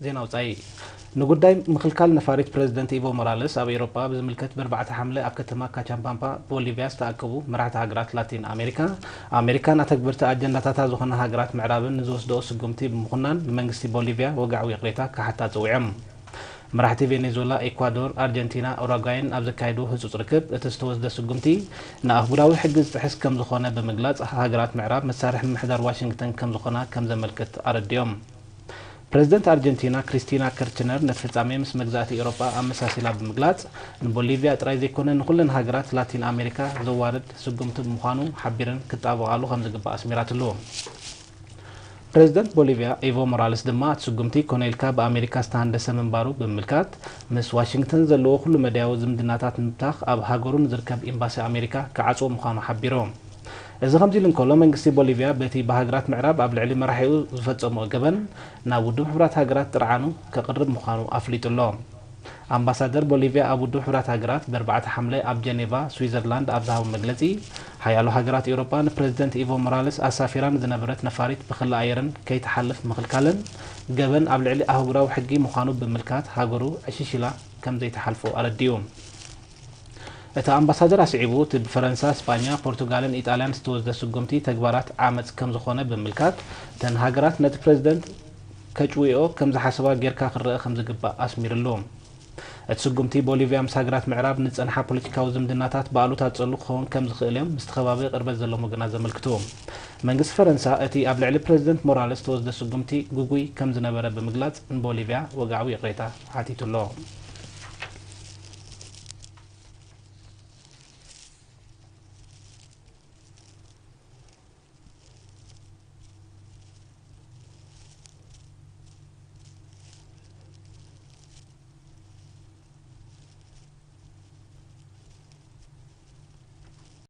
ዜና ውጻኢ። ንጉዳይ ምኽልካል ነፋሪት ፕረዚደንት ኢቮ ሞራለስ ኣብ ኤውሮጳ ብዝምልከት፣ ብኣርባዕተ ሓምለ ኣብ ከተማ ካቻምፓምፓ ቦሊቪያ ዝተኣከቡ መራሕቲ ሃገራት ላቲን ኣሜሪካ፣ ኣሜሪካን ኣተግበርቲ ኣጀንዳታታ ዝኾና ሃገራት ምዕራብን ንዝወስደኦ ስጉምቲ ብምኹናን፣ ንመንግስቲ ቦሊቪያ ወግዓዊ ይቕሬታ ክሓታ ጸዊዖም። መራሕቲ ቬኔዙዌላ፣ ኤኳዶር፣ ኣርጀንቲና፣ ኡራጓይን ኣብ ዘካየዱ ህጹጽ ርክብ፣ እቲ ዝተወስደ ስጉምቲ ንኣህጉራዊ ሕጊ ዝጥሕስ ከም ዝኾነ ብምግላጽ፣ ሃገራት ምዕራብ መሳርሒ ምምሕዳር ዋሽንግተን ከም ዝኾና ከም ዘመልክት ኣረዲኦም። ፕረዚደንት ኣርጀንቲና ክሪስቲና ከርችነር ነቲ ፍጻሜ ምስ መግዛእቲ ኤውሮጳ ኣመሳሲላ ብምግላጽ፣ ንቦሊቪያ ጥራይ ዘይኮነ ንኹለን ሃገራት ላቲን ኣሜሪካ ዘዋርድ ስጉምቲ ብምዃኑ ሓቢረን ክጣበቓሉ ከም ዝግባእ ኣስሚራትሉ። ፕረዚደንት ቦሊቪያ ኢቮ ሞራልስ ድማ እቲ ስጉምቲ ኮነ ኢልካ ብኣሜሪካ ዝተሃንደሰ ምንባሩ ብምምልካት፣ ምስ ዋሽንግተን ዘለዎ ኩሉ መዳያዊ ዝምድናታት ንምብታኽ ኣብ ሃገሩ ንዝርከብ ኤምባሲ ኣሜሪካ ክዓጽዎ ምዃኑ ሓቢሩ። እዚ ከምዚ ኢሉ እንከሎ፣ መንግስቲ ቦሊቪያ በቲ ብሃገራት ምዕራብ ኣብ ልዕሊ መራሒኡ ዝፈጸምኦ ገበን ናብ ውድብ ሕቡራት ሃገራት ጥርዓኑ ከቕርብ ምዃኑ ኣፍሊጡ ኣሎ። ኣምባሳደር ቦሊቪያ ኣብ ውድብ ሕቡራት ሃገራት ብኣርባዕተ ሓምለ ኣብ ጀኔቫ ስዊዘርላንድ ኣብ ዝሃቦ መግለጺ፣ ሓያሎ ሃገራት ኤውሮጳ ንፕረዚደንት ኢቮ ሞራለስ ኣሳፊራ ንዝነበረት ነፋሪት ብክሊ ኣየርን ከይትሓልፍ ምኽልካለን ገበን ኣብ ልዕሊ ኣህጉራዊ ሕጊ ምዃኑ ብምምልካት፣ ሃገሩ ዕሽሽ ኢላ ከም ዘይትሓልፎ ኣረዲኡ። እቲ ኣምባሳደር ኣስዒቡ፣ እቲ ብፈረንሳ፣ ስጳኛ፣ ፖርቱጋልን ኢጣልያን ዝተወስደ ስጉምቲ ተግባራት ዓመጽ ከም ዝኾነ ብምምልካት፣ እተን ሃገራት ነቲ ፕረዚደንት ከጭውይኦ ከም ዝሓሰባ ጌርካ ክረአ ከም ዝግባእ ኣስሚርሉ። እቲ ስጉምቲ ቦሊቪያ ምስ ሃገራት ምዕራብ ንጸንሓ ፖለቲካዊ ዝምድናታት ብኣሉታ ዝጸሉ ክኸውን ከም ዝኽእል እዮም ምስቲ ከባቢ ቅርበት ዘለዎም ወገናት ዘመልክቱ። መንግስቲ ፈረንሳ እቲ ኣብ ልዕሊ ፕረዚደንት ሞራለስ ዝተወስደ ስጉምቲ ግጉይ ከም ዝነበረ ብምግላጽ ንቦሊቪያ ወግዓዊ ይቕሬታ ሓቲቱ ኣሎ።